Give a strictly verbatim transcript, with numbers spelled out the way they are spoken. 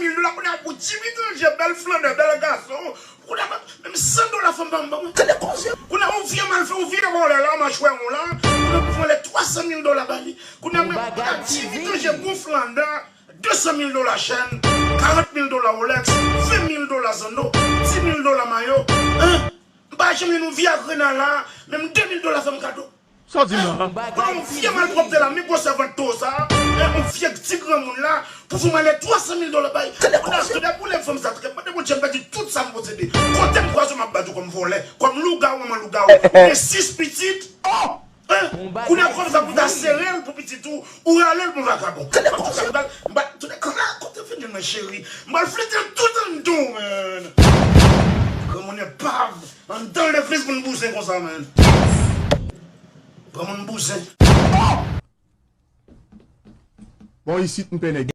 mil dola, kounye a pou ti etranje, bèl flannè, bèl gason. Kounye a, menm san dola fanm pa ban mwen. Kounye a, yon vye malfè, yon vye vòlè la, machwè won la. Kounye a, pou vòlè twa san mil dola ba li. Kounye a, mwen, kounye a, ti etranje, bon flannè, de san mil dola chèn, karant mil dola Rolex, ven mil dola zando, dis mil dola mayo. Hein? M pa janm jwenn yon vye agrena la, menm de mil dola fè m kado. Sa w di m la? Yon vye malpwòpte la, men gwosè vant to sa, yon vye ti granmoun la, pou fè m ale twa san mil dola bay. Kounye a, kounye a, pou lè fanm sa trè, mande Bondye m pèdi tout sa m posede. Kote m kwaze w m ap bat ou kòm vòlè, kòm lougawou, manman lougawou. Gen sis pitit. Hein? Kounye a kòm sa pou ta sere l pou pitit ou, ou rale l pou vakabon. Antouka, m pral, m pral, tounen kòm la, kote fini mwen cheri. M pral flite l tout anndan w, man. Granmoun epav. Anndan legliz moun bouzen konsa, man. Granmoun bouzen. Bon, isit m pè nèg.